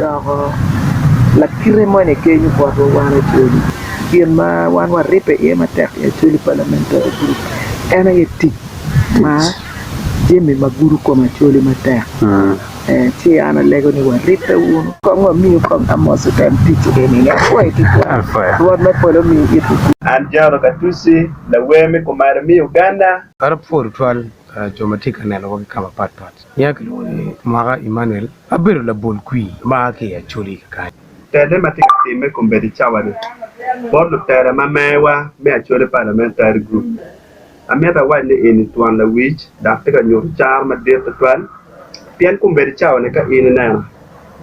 doko lakite moni kenyo botwa wan Acholi. Gin ma wan waribbe iye matek i Acholi Parliamentary Group en aye tic ma jami ma gudo kom Acholi matek. Ci an alego ni waribbe wunu. Kong wamiyu kong Amos otem tic eni ni apwoyo tutwal. Rwot me polo omiyi itwu kuc. An Jaro Katusi, lawer me Kumalo me Uganda. Kara pwod tutwal jo ma tye ka nenowa ki ka mapatpat. Nyinga kilwongo ni Mwaka Emmanuel, abedo labol kwir ma a ki i Acholi kakany. Tele ma tye ka timme kombeddi cawa-ni bot lutela ma mewa me Acholi Parliamentary Group. Amito awac ni eni twon lawic dok tye ka nyuto caro madit tutwal pien kombeddi cawa-ni ka in ineno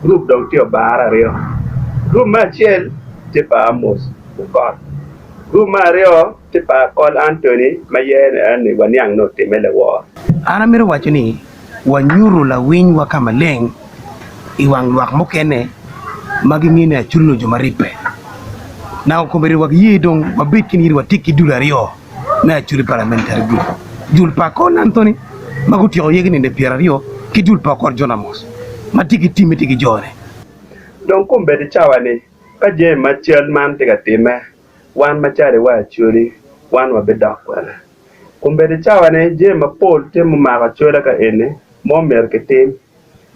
gurup dong tye obare aryo. Gurup me acel tye pa Amos Okot, gurup me aryo tye pa Akol Anthony ma ye ni waniang ni otimme lawor. An amito waco ni wanyuto lawinywa ka maleng i wang lwak mukene ma gingeyo ni Acholi nyo jo ma ribbe. Naka kombeddi wa giye dong wabed ki niyeni watik ki dul aryo me Acholi Parliamentary Group, dul pa Akol Anthony ma gutyeko yegi ninde pyeraryo ki dul pa Okot John Amos ma tye ki timme tye ki jone. Dong kombeddi cawa-ni ka jami ma cal man tye ka timme, wan macalo i wa Acholi wan wabidok kwene. Kombeddi cawa-ni jami mapol tye mumako acola ka eni ma omyero kitim.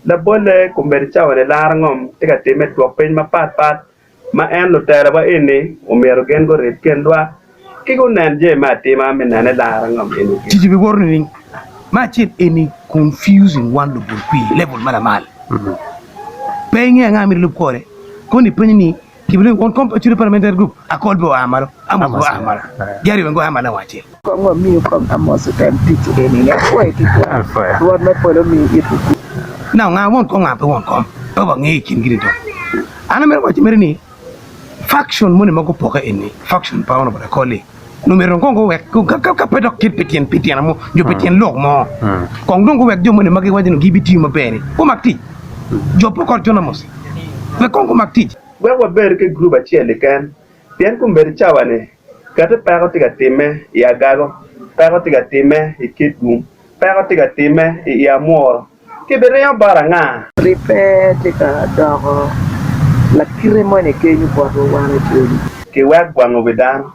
Labolle, kombeddi cawa-ni laro ngom tye ka timme i twok piny mapat pat ma en lutela wa eni omyero gin gurib kin lwak ki gunen jami me atima me nene laro ngom eni gin. Tic obiwoto nining? Me acel eni confusing wan lubol kwir level ma lamal. Pe ingeyo anga myero ilub kore. Koni ipenyo ni Kibiling won kom pa Acholi Parliamentary Group, Akol bene oa malo, Amos bene oa malo, Gary bene gua malo lawang acel. Kong wamiyu kong Amos otem tic eni ni apwoyo tutwal. Rwot me polo omiyi itwu kuc. Now nga won kom nga pe won kom pe wangeyo i kin gi ni dong. An amito waco mere ni faction moni ma gupoke eni faction pa Honourable Akol-li nongo myero dong kong guwek ka pe dok kit pi tyen pi tyena mo nyo pi tyen lok mo kong dong guwek jo moni ma giwaco ni gibitiyo maber ni gumak tic jo Pokot John Amos Wek kong gumak tic. Wek wabed ki gurup acel keken, pien kombeddi cawa-ni, kati peko tye ka timme i Agago, peko tye ka timme i Kitgum, peko tye ka timme i i Amuru. Kibiringo bot anga? Ribbe tye ka doko lakite moni kenyo botwa wan Acholi. Kiwek gwango wi dano.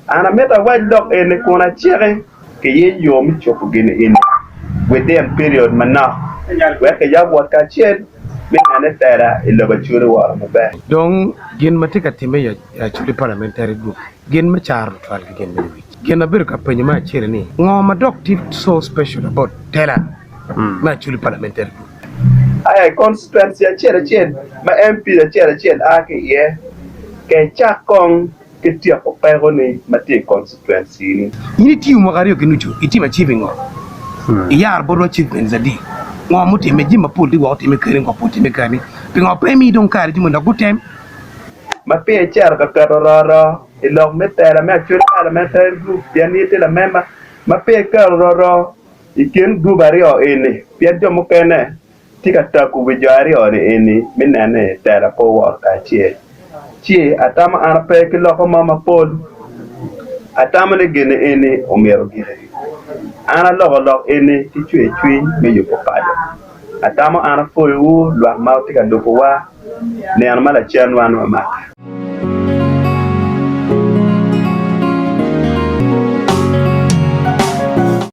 An amito awac lok eni kun aciki ki yeny yo me cobo gin eni within period manok wek kiyab wot kacel me nene tela i lobo Acholi woro maber. Dong gin ma tye ka timme i Acholi Parliamentary Group gin me caro tutwal ki gin me lewic. Gin abedo ka penyo me acel ni ngo ma dok tye so special about tela me Acholi Parliamentary Group? Aya i constituency acel acel ma MP acel acel a ki iye, kecak kong ki tyeko peko ni ma tye i constituency ni. In itiyo mwaka aryo ki nucu, itimo achieving ngo? Iyaro botwa achievements adi? Ngo mutimme? Jami mapol tye woko timme keni, ngo pe otimme keni. Pingo pe imi dong kare jami dok gutem? Ma peya icito ka keto roro i lok me tela me Acholi Parliamentary Group pien ni itye lamemba, ma peya iketo roro i kin gurup aryo eni pien jo mukene tye ka tako wi jo aryo-ni eni me nene tela pe owoto kacel. Ci atamo an ape ki loko mo mapol. Atamo ni gin eni omyero ogiki. An aloko lok eni ki cwer cwiny me yubo paco. Atamo an apwoyowu lwak ma wutye ka lubowa nino ma lacen wan wamake.